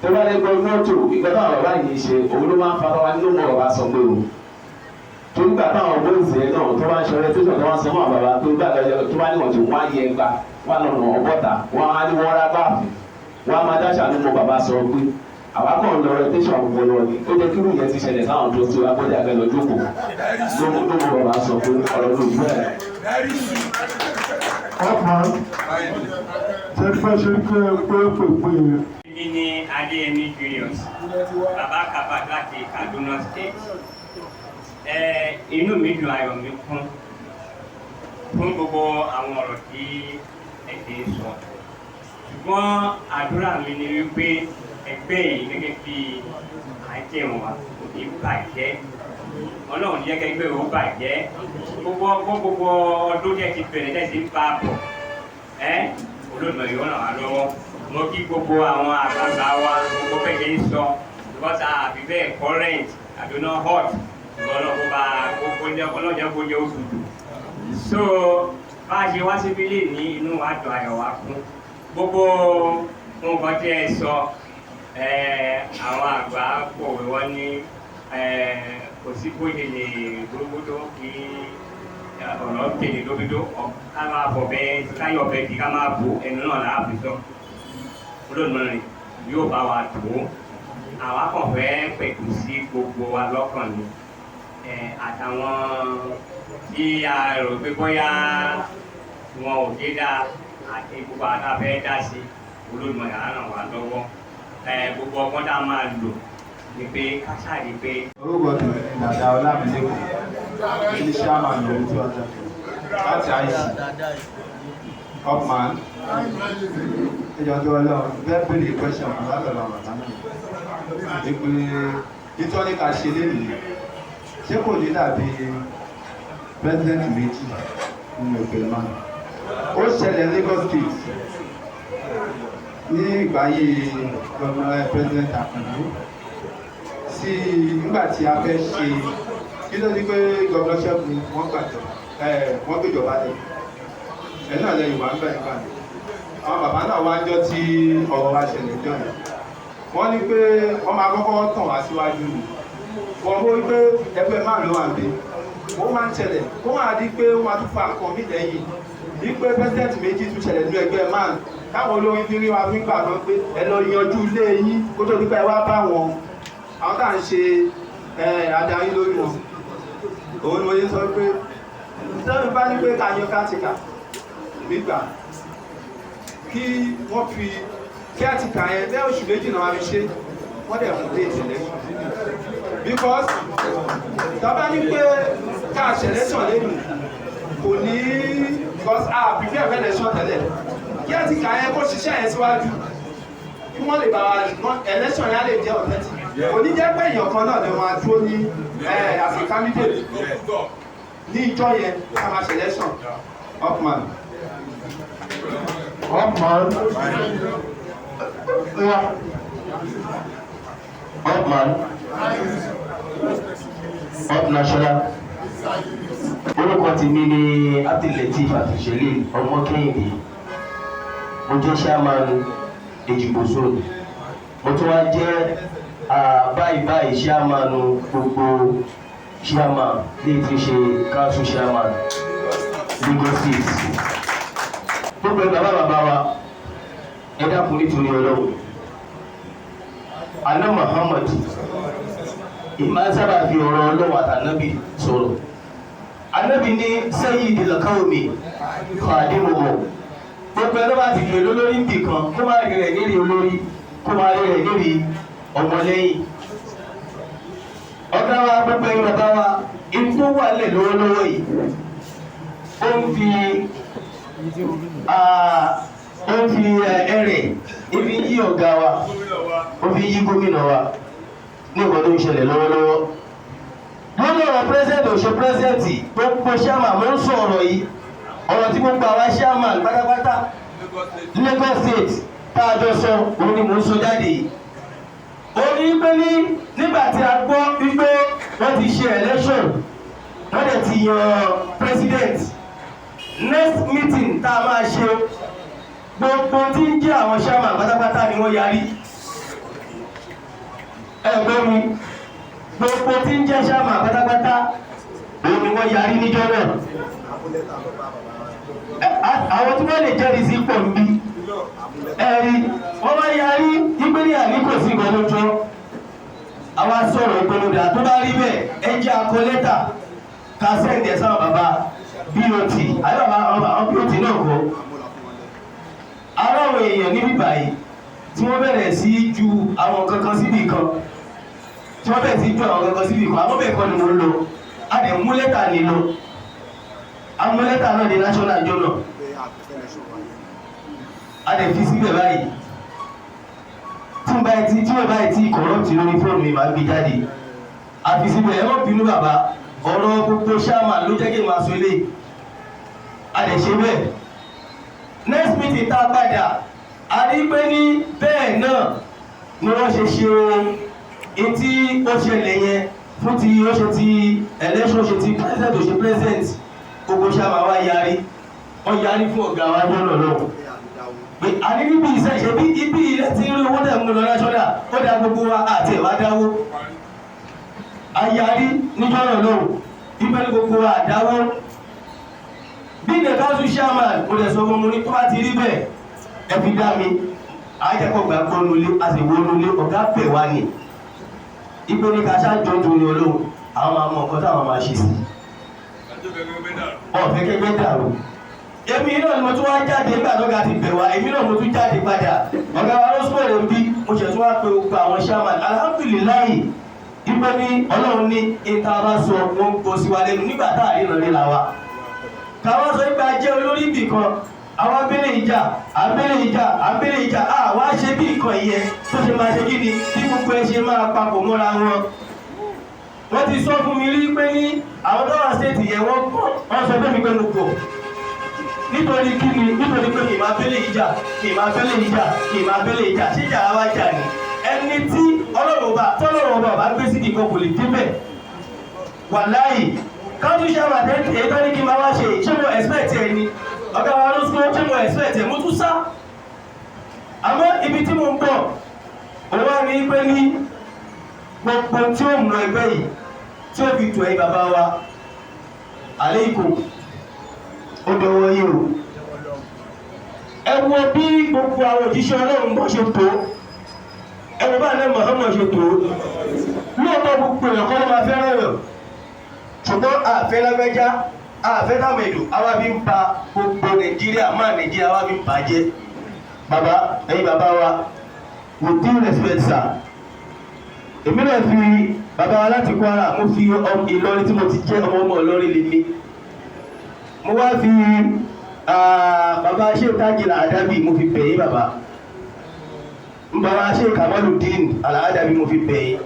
Tó bá lè gbọ́ mọ́tò ìgbà táwọn bàbá yìí ṣe, òun ló máa ń fara wa nínú mọ́. Bàbá sọ pé o Torí gbà táwọn boys yẹn náà tó bá ń ṣe orientation, tó bá ń sọ fún àwọn bàbá tó gbà tó bá ní wọ́n ti wọ́n á yẹ gba wọ́n á lọ nà ọgọ́ta, wọ́n á ní wọ́n rá báàfù, wọ́n á máa dáṣà ní mo bàbá sọ pé àwa kàn lọ orientation ọpọlọ ni. Ó jẹ́ kí irú yẹn ti ṣẹlẹ̀ sáwọn tó ti wá gbọ́dọ̀ àgbẹ̀ lọ jókòó ló mọ bàbá sọ pé ọ̀rọ̀ ló gbẹ́ ẹ̀. Ọkàn ṣe fẹ́ ṣe pé pé pé pé. Èmi ni Adéyẹmí Julius, Bàbá Kaba láti Kaduna State. Ẹ inú mi dùn, ayọ̀ mi kún fún gbogbo àwọn ọ̀rọ̀ tí ẹ ti ń sọ. Ṣùgbọ́n àdúrà mi ni wípé ẹgbẹ́ yìí gẹ́gẹ́ bí àjẹun wa kò ní bàjẹ́. Ọlọ́run jẹ́ kẹ́gbẹ́ ò bàjẹ́. Gbogbo ọgbọ́n, gbogbo ọdún tẹ́ ti bẹ̀rẹ̀, tẹ́ ti ń bá a bọ̀. Ẹ́ Olódùmarè yóò ràn wá lọ́wọ́. Mo kí gbogbo àwọn àgbààgbà wa, gbogbo bẹ́ẹ̀ ṣe ń sọ, because àbí bẹ́ẹ̀ current àbí náà hot, ṣùgbọ́n ọlọ́run bá gbogbo ní ọlọ́jà kó jẹ́ oṣù dùn. So bá a ṣe wá síbí lè ní inú wa dùn, ayọ̀ wa kún. Gbogbo nǹkan tí ẹ sọ, àwọn àgbà pòwe, wọ́n ní kò sí bó ṣe lè gbogbo tó kí ọ̀rọ̀ tèlé lóbidó, ká máa bọ̀ bẹ́ẹ̀ káyọ̀ bẹ́ẹ̀ kí ká máa bò ẹnu náà láàbì sọ. Olódùmarè yóò bá wa tó. Àwa kàn fẹ́ pẹ̀tù sí gbogbo wa lọ́kàn ni, àtàwọn tí a rò pé bóyá wọn ò dé dáa àti gbogbo àtàfẹ́ dá sí. Olódùmarè á ràn wá lọ́wọ́. Gbogbo ọgbọ́n tá a máa lò ni pé ká ṣáà pé. Orúkọ tèmi ni Dàda Ọlámilẹ́kọ̀ọ́ ní chairman lórí tí wọ́n láti IC. Upman, ẹjọ́ tó lọ fẹ́ béèrè question kan látọ̀dọ̀ bàbá náà wípé nítorí ká ṣe lénìí, ṣé kò ní dàbí president méjì nínú ẹgbẹ́ náà? Ó ṣẹlẹ̀ Lagos State ní ìgbà yìí, governor, President Àkàndó sí, nígbà tí a fẹ́ ṣe kí ló ní pé governor Ṣẹ́gun wọ́n gbàjọ wọ́n gbèjọba lẹ̀ ẹ̀ náà lẹ́yìn wà ń bẹ̀ nígbà yẹn. Àwọn bàbá náà wá ń jọ tí ọ̀rọ̀ wa ṣẹlẹ̀ jọ yẹn, wọ́n ní pé wọ́n máa kọ́kọ́ tàn wá síwájú ni. Wọ́n mọ̀ wípé ẹgbẹ́ márùn ló wà ń bẹ, ó máa ń ṣẹlẹ̀, ó máa di pé ó máa tún fa nǹkan mí lẹ́yìn ní pé president méjì tún ṣẹlẹ̀ nínú ẹgbẹ́ márùn táwọn olórin fi rí wa fi ń gbà kan pé ẹ lọ yanjú ilé yín kó tó di pé ẹ wá bá wọn àwọn tá à ń ṣe adarí lórí wọn. Òun ni mo ṣe sọ pé sẹ́mi bá ní pé ká yan caretaker nígbà kí wọ́n fi caretaker yẹn lẹ́yìn oṣù 2 náà wá fi ṣe, wọ́n dẹ̀ fún date election, because tọ́ba ní pé ká ṣe election lẹ́nu kò ní, because a prepare for election tẹ́lẹ̀. Caretaker yẹn kó ṣiṣẹ́ yẹn síwájú kí wọ́n lè bá wa election yẹn á lè jẹ́ authentic. Kò ní jẹ́ pé èèyàn kan náà lè máa dúró ní as a candidate ní ìjọ yẹn ká máa ṣe election. Upman. Upman. Yeah. Upman. Up National. Orúkọ tèmi ni Abdulateef Abduljelil Ọmọ Kẹ́hìndé. Mo jẹ́ chairman Èjìgbò zone. Mo tún wá jẹ́ báyìí báyìí chairman gbogbo chairman ní ti ṣe council chairman Lagos State. Gbogbo ẹ̀ bàbá bàbá wa, ẹ dákun nítorí Ọlọ́run. Àná Muhammad ìmá sábà fi ọ̀rọ̀ Ọlọ́run àtànábì sọ̀rọ̀. Ànábì ní sayyidil qawmi khadimuhum. Gbogbo ẹ̀ ló bá ti gbèrò lórí nbì kan, kó má rí rẹ̀ lérí olórí, kó má rí rẹ̀ lérí ọmọlẹ́yìn. Ọ̀gá wa, gbogbo ẹ̀yin bàbá wa, ikú tó wà lẹ̀ lọ́wọ́lọ́wọ́ yìí, ó ń fi ẹrẹ̀ ibi yí ọ̀gá wa, ó fi yí gómìnà wa ní nǹkan tó ń ṣẹlẹ̀ lọ́wọ́lọ́wọ́. Lórí ọ̀rọ̀ president ò ṣe president, gbogbo chairman, mo ń sọ ọ̀rọ̀ yìí, ọ̀rọ̀ tí gbogbo àwa chairman pátápátá Lagos State tá a jọ sọ, òun ni mò ń sọ jáde yìí. Ó ní pé ní nígbà tí a gbọ́ wípé wọ́n ti ṣe election, wọ́n dẹ̀ ti yan president, next meeting tá a máa ṣe, gbogbo tí ń jẹ́ àwọn chairman pátápátá ni wọ́n yarí. Ẹ gbọ́ mi, gbogbo tí ń jẹ́ chairman pátápátá Òun ni wọ́n yarí níjọ́ náà. Àwọn tí wọ́n lè jẹ́rìí sí pọ̀ nbí. Ẹ̀rí wọ́n bá yarí ìpínlẹ̀ àní kò sí nǹkan tó jọ. Àwa sọ̀rọ̀ ìpolódà tó bá rí bẹ́ẹ̀, ẹ jẹ́ akọ lẹ́tà ká send ẹ̀ sáwọn bàbá BOT àbí bàbá àwọn BOT náà kọ́. Ara àwọn èèyàn níbí báyìí tí wọ́n bẹ̀rẹ̀ sí í ju àwọn kankan síbì kan, tí wọ́n bẹ̀rẹ̀ sí í ju àwọn kankan síbì kan, àwọn bẹ́ẹ̀ kọ́ ni mo ń lọ. A dẹ̀ mú lẹ́tà ní lọ. A mú lẹ́tà náà ní national journal. A dẹ̀ fi síbẹ̀ báyìí. Tí mo báyìí tí mo báyìí tí corrupt lórí fóònù mi máa gbé jáde. A fi síbẹ̀, ẹ má bínú bàbá, ọ̀rọ̀ gbogbo ṣáàmà ló jẹ́ kí n máa sọ eléyìí. A dẹ̀ ṣe bẹ́ẹ̀. Next meeting tá a padà, a rí pé ní bẹ́ẹ̀ náà ni wọ́n ṣe ṣe etí ó ṣẹlẹ̀ yẹn fún ti ó ṣe ti election, ṣe ti president, ó ṣe president, gbogbo ṣáàmà wa yarí. Wọ́n yarí fún ọ̀gá wa lọ́nà náà. Pé a ní níbi iṣẹ́ ṣe bí ibi ilẹ̀ tí ń rí owó dẹ̀ mú lọ national, ó dá gbogbo wa àti ẹ̀wá dáwó. A yarí níjọ́ náà lọ́wọ́, ibẹ̀ ní gbogbo wa àdáwó. Bí the council chairman, mo lè sọ fún mi ní tó bá ti rí bẹ́ẹ̀, ẹ fi dá mi. Àjẹkọ̀gbà gbọ́nulé, a sì wọnulé, ọ̀gá pè wá ní. Ipe ní ká ṣáàjọ nítorí Ọlọ́run, àwọn máa mọ nǹkan táwọn máa ṣe sí. Ọ̀fẹ́ kẹgbẹ́ dàrú. Èmi náà ni mo tún wá jáde nígbà tó ga ti bẹ̀ wá, èmi náà mo tún jáde padà. Ọ̀gá wa ló sọ̀rọ̀ ń bí, mo ṣẹ̀ tún wá pe gbogbo àwọn chairman. Alhamdulilayi, ipe ní Ọlọ́run ní ìta bá sọ wọn kò sí wa lẹ́nu nígbà tá à ríran ríra wa. Káwọn sọ pé a jẹ́ olórí ibì kan, àwọn abẹ́lé ìjà, abẹ́lé ìjà, abẹ́lé ìjà, àwa ṣe bí nǹkan ìyẹn tó ṣe máa ṣe kí ni bí gbogbo ẹ ṣe máa papọ̀ mọ́ra wọn. Wọ́n ti sọ fún mi rí pé ní àwọn tó wà stéètì yẹn wọ́n kọ́, wọ́n sọ fún mi pé mo kọ̀. Nítorí kí ni? Nítorí pé mi máa bẹ́lẹ̀ ìjà, mi máa bẹ́lẹ̀ ìjà, mi máa bẹ́lẹ̀ ìjà, ṣé ìjà wa jà ni? Ẹni tí Ọlọ́run ọba tọ́lọ́run ọba bá gbé síbi kan kò lè débẹ̀. Wàláyì, council chairman èyí tó ní kí n máa wá ṣe, ṣé mo expect ẹ ni? Ọ̀gá wa ló sọ, ṣé mo expect ẹ? Mo tún sá. Àmọ́ ibi tí mo ń bọ̀, òun wá ní pé ní gbogbo tí ó mú ẹgbẹ́ yìí tí ó fi tù ẹ̀yin bàbá wa, aleikum, ó dọwọ́ yín o. Ẹ wo bí gbogbo àwọn òjíṣẹ́ Ọlọ́run bọ́ ṣe tó, ẹ wo bá àná Muhammad ṣe tó. Lóòótọ́ gbogbo èèyàn kọ́ ló máa fẹ́ràn yàn, ṣùgbọ́n àfẹ́ lágbájá, àfẹ́ tàmẹ̀dù, àwa fi ń ba gbogbo Nàìjíríà, máa Nàìjíríà àwa fi ń bàjẹ́. Bàbá, ẹ̀yin bàbá wa, with due respect sir, èmi náà fi bàbá wa láti Kwara, mo fi Ìlọrin tí mo ti jẹ́ ọmọ ọmọ Ìlọrin lè mi. Mo wá fi bàbá Sheikh Tajil Adabi, mo fi bẹ̀ yín bàbá. Bàbá Sheikh Kamaludin Al-Adabi, mo fi bẹ̀ yín.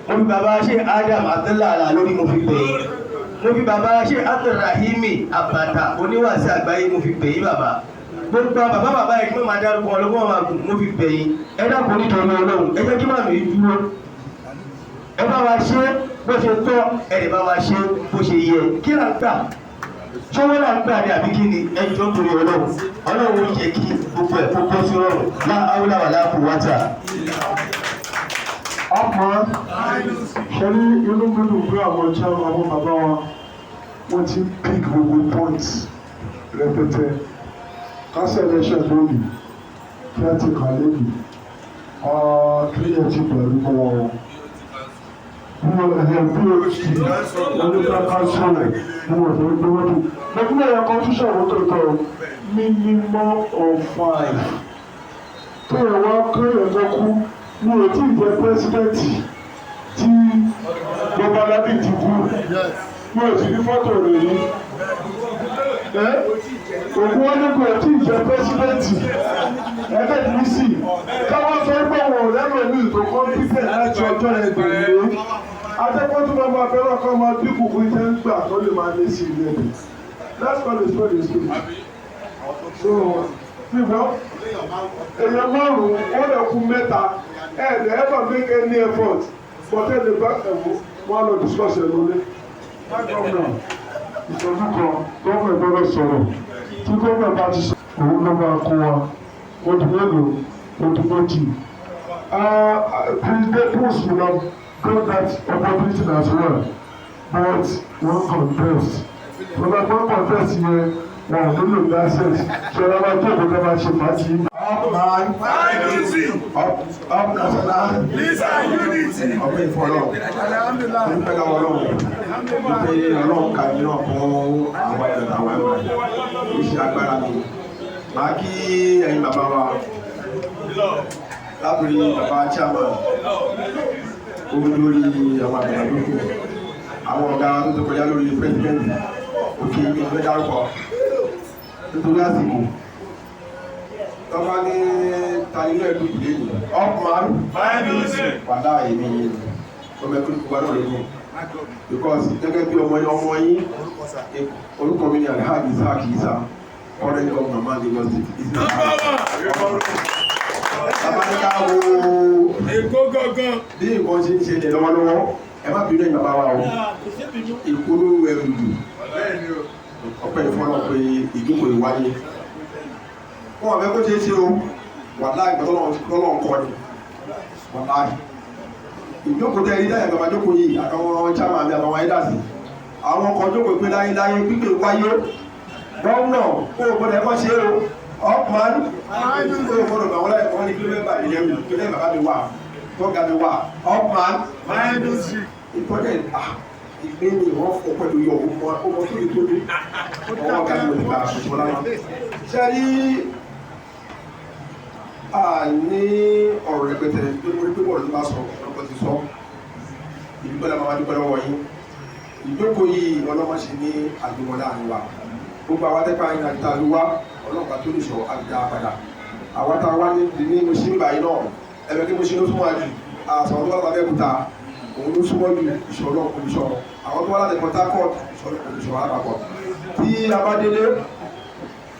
Mo fi bàbá Sheikh Adam Abdullah Al-Alori, mo fi bẹ̀ yín. Mo fi bàbá Sheikh Abdulrahimi Abata oníwàásí àgbáyé, mo fi bẹ̀ yín bàbá. Gbogbo bàbá bàbá yìí kí wọ́n máa dárúkọ wọn lọ́wọ́ máa gùn, mo fi bẹ̀ yín. Ẹ dákun nítorí Ọlọ́run, ẹ jẹ́ kí màmí dúró. Ẹ bá wa ṣe bó ṣe tọ́, ẹ lè bá wa ṣe bó ṣe yẹ. Kí là ń gbà? Ṣé wọ́n là ń gbà ní àbí kí ni? Ẹ jọ̀ọ́ torí Ọlọ́run. Ọlọ́run ó jẹ́ kí gbogbo ẹ̀ kó bọ́ sí rọrùn. Lá áwúlà wà láàkú wátà. Ọkàn ṣe ní inú gbọ́dọ̀ pé àwọn ọjà àwọn bàbá wa wọ́n ti pick gbogbo points rẹpẹtẹ. Kásẹ̀ election lónìí kí á ti kà lónìí, kí ẹ ti pẹ̀lú mọ́ wọn. Bí wọ́n ní ká káńsù rẹ̀ bí wọ́n fẹ́ gbé wọ́n tó. Lọ́kùnrin ẹ̀yà constitution ló tó tọ̀ minimum of 5. Tó yẹ wá kéèyàn tó kú, mi ò tí ì jẹ pírẹsidẹ́ǹtì tí Babalábí ti kú. Mi ò sì ní fọ́tò rẹ̀ rí. Òkú wọn ní kò tí ì jẹ pírẹsidẹ́ǹtì. Ẹgbẹ́ mi sì káwọn sọ pé wọn ò lẹ́nu mi tó kọ́mpútẹ̀ láti ọjọ́ yẹn dòní. Adẹ́kọ̀ọ́ tó bá máa fẹ́ràn kọ́ máa dínkù kó jẹ́ ń gbà tó lè máa lé sí ilé ẹ̀. Let's call it spade a spade. So, ṣùgbọ́n èèyàn márùn-ún wọ́n lè kú mẹ́ta, ẹ̀ lè ever make any effort but ẹ̀ lè bá ẹ̀wọ̀ wọ́n lọ discuss ẹ̀ lólé. Gómìnà ìṣẹ́jú kan, gómìnà gbọ́dọ̀ sọ̀rọ̀, tí gómìnà bá ti sọ̀rọ̀ òun ló máa kó wa, ó di mélòó, ó di méjì. President Bush will have got that opportunity as well, but Wọ́n contest, wọ́n bá gbọ́ contest yẹn, wọn ò nílò license. Ṣọlá bá tó ìkọ́kọ́ bá ṣe fàájì. Up man. Up, up national. Unity. Ọpẹ́ ìfọlọ́. Dúpẹ́ lọ́wọ́ Ọlọ́run. Wípé Ọlọ́run ka mi náà fún àwọn ẹ̀rọ àwọn ẹ̀rọ iṣẹ́ agbára mi. Màá kí ẹ̀yin bàbá wa látòrí bàbá chairman owó lórí àwọn àgbàlagbà tó kù. Àwọn ọ̀gá tó ti kọjá lórí president òkè mi ò fẹ́ dárúkọ nítorí àsìkò tọ́ba ní tani inú ẹ̀dùn ìdílé yìí upman wàdà èmi yìí ọmọ ẹ̀kú gbogbo àná lónìí because gẹ́gẹ́ bí ọmọ yín, ọmọ yín, orúkọ mi ni Alhaji Isaac Isa, current governor man Lagos State. Tabaníkà wo Èkó gangan. Bí nǹkan ṣe ń ṣẹlẹ̀ lọ́wọ́lọ́wọ́, ẹ má bínú, ẹ̀yin bàbá wa o, ìkúrú ẹrù jù. Ọpẹ́ ìfọlọ́ pé ìjókòó ìwáyé wọn àbẹ kó ṣeé ṣe o. Wàláì, gbọ́dọ̀ ń kọ́ ni. Wàláì, ìjókòó tẹ ẹni dáyà bàbá jókòó yìí, àtàwọn chairman mi, àtàwọn ayédàsí, àwọn kan jókòó pé láyéláyé pípé wáyé. Gómìnà kó o gbọ́dọ̀ ẹ̀kọ́ ṣe o. Upman kó o gbọ́dọ̀ gbà wọ́n láyé kọ́ ní kí ló fẹ́ bà mí lẹ́rù, kí ló fẹ́ bàbá mi wà, tọ́ga mi wà. Upman ìtọ́jú ìgbé ni wọ́n fọ pẹ̀lú yọ ọmọ ọmọ tó lè tóbi ọwọ́ ọ̀gá mi ò ní bá aṣọ lára ṣe rí. A ní ọ̀rọ̀ rẹpẹtẹ tó ní pé bọ́ọ̀lù tó bá sọ ọ̀pọ̀ ti sọ. Ìdúpẹ́ la máa dúpẹ́ lọ́wọ́ yín. Ìjókòó yìí, ọlọ́mọ ṣe ní àjùmọ̀ láàrin wa. Gbogbo àwọn atẹ́pá yín àti tàlú wa, ọlọ́pàá tó lè sọ àgbà padà. Àwọn tá a wá ní mo ṣe ń báyìí náà, ẹ̀bẹ̀ kí mo ṣe ló súnmọ́ jù. Àṣà tó wá lábẹ́ òkúta, òun ló súnmọ́ ju ìṣòro olùṣọ́. Àwọn tó wá láti Port Harcourt, ìṣòro olùṣọ́ alápapọ̀. Tí a bá délé,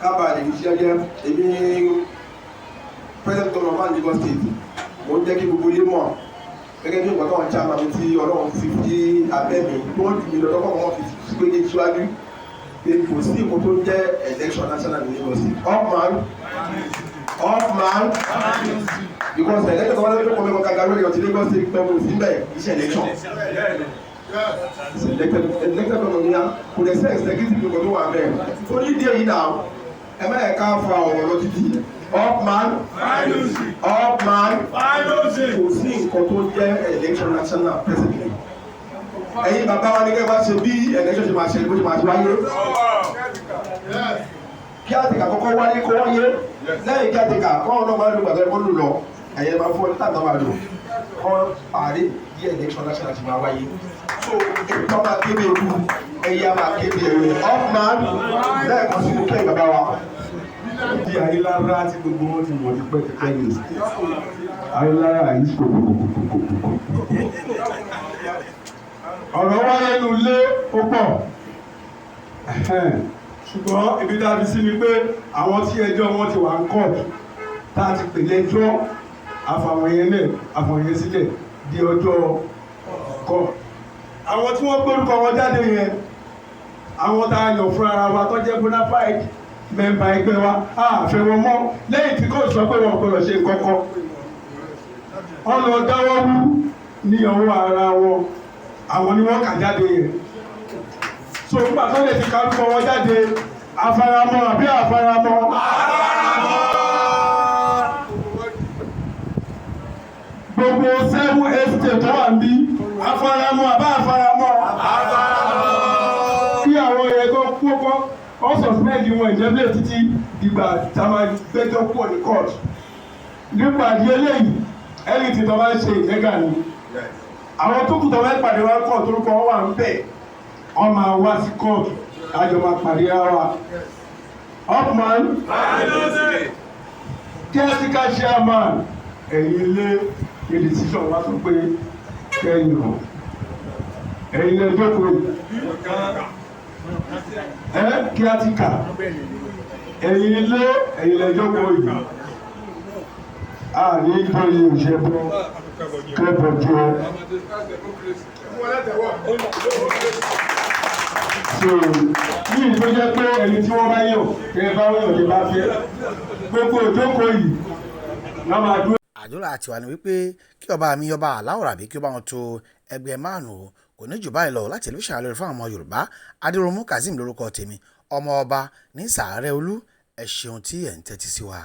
kábàá lè fi ṣiṣẹ́ jẹ́. Èmi, president governor man Lagos State, mo ń jẹ́ kí gbogbo ilé mọ̀ gẹ́gẹ́ bí nǹkan tó ń chairman mi tí Ọlọ́run fi fi abẹ́ mi tó ń jù mí lọ lọ́kọ̀ wọn fi pé kí n síwájú pé kò sí nǹkan tó ń jẹ́ election national ní Lagos State. Up man, up man, because election tó wọ́n lọ́dún kọ́mẹ́kọ́ kangaroo lè ti Lagos State pẹ̀lú síbẹ̀ iṣẹ́ election elected elected governor ní kò dẹ̀ sí executive nǹkan tó wà bẹ́ẹ̀. Torí díẹ̀ yìí náà, ẹ má yẹ ká fa ọ̀rọ̀ lọ títí. Up man, up man, kò sí nǹkan tó jẹ́ election national presently. Ẹ̀yin bàbá wa ní kẹ́ bá ṣe bí election ṣe máa ṣe, bó ṣe máa ṣe wáyé, kí àtìkà kọ́kọ́ wáyé, kó wáyé lẹ́yìn kí àtìkà kọ́ ọ̀nà máa lò gbàgbọ́ ẹ̀kọ́ lò lọ. Ẹ̀yẹ máa fún ọ ní tàbí máa lò kọ́ parí bí election national ṣe máa wáyé. So ètò máa kébé ewu, ẹ̀yẹ máa kébé ẹ̀rọ. Up man, lẹ́ẹ̀kan sí kẹ́ bàbá wa. Di Ayélára tí gbogbo wọn ti mọ̀ tipẹ́tipẹ́ ni Ayélára yìí kòkòkòkòkòkò. Ọ̀rọ̀ wáyé nínú ilé ó pọ̀, ṣùgbọ́n ibi tá a fi sí ni pé àwọn tí ẹjọ́ wọn ti wà ń kọ́ọ̀tù tá a ti pè lẹ́jọ́, àfàwọn yẹn lẹ̀, àfàwọn yẹn sílẹ̀ di ọjọ́ kọ́. Àwọn tí wọ́n gbórúkọ wọn jáde yẹn, àwọn tá a yàn fúnra ara wa tó jẹ́ bona fide member ẹgbẹ́ wa, a fẹ́ wọn mọ́ lẹ́yìn tí kò sọ pé wọn gbọ́dọ̀ ṣe nǹkan kan. Wọ́n lọ dáwọ́ wú ní ọwọ́ ara wọn. Àwọn ni wọ́n kà jáde yẹn. So nígbà tó lè ti kárúkọ wọn jáde, àfaramọ́ àbí àfaramọ́? Gbogbo seven estate tó wà níbí, àfaramọ́ àbá àfaramọ́? Kí àwọn yẹn kó kó kọ́ wọ́n suspend wọn ìjẹ́bílẹ̀ títí ìgbà tá a máa gbẹ́jọ́ kúrò ní court. Nípa àdí eléyìí, ẹni tí tó bá ń ṣe ìjẹ́gà ni àwọn tó kù tó bá ń pàdé wá court, orúkọ wọn wà ń bẹ̀, wọ́n máa wá sí court, àjọ máa pàdé ara wa. Upman, caretaker chairman, ẹ̀yin ilé ní decision wá sọ pé kẹ́yìn hàn ẹ̀yin ilé jókòó ẹ caretaker, ẹ̀yin ilé, ẹ̀yin ilé jókòó yìí, a ní nítorí òṣèbọ kẹ́bọ̀ jẹ́. So ní ìlú jẹ́ pé ẹni tí wọ́n bá yàn, kẹ́ bá wọ́n yàn, kẹ́ bá fẹ́, gbogbo ìjókòó yìí wọ́n máa dúró. Àdúrà tiwa ni wípé kí ọba mi, ọba aláwòrábí, kí ó bá wọn to ẹgbẹ́ márùn-ún. Kò ní jù báyìí lọ láti tẹlifíṣàn Alóore fún àwọn ọmọ Yorùbá. Adéròmù Kazeem lórúkọ tèmi, ọmọ ọba ní Sàárẹ̀ Olú. Ẹ ṣeun tí ẹ̀ ń tẹ́tí sí wa.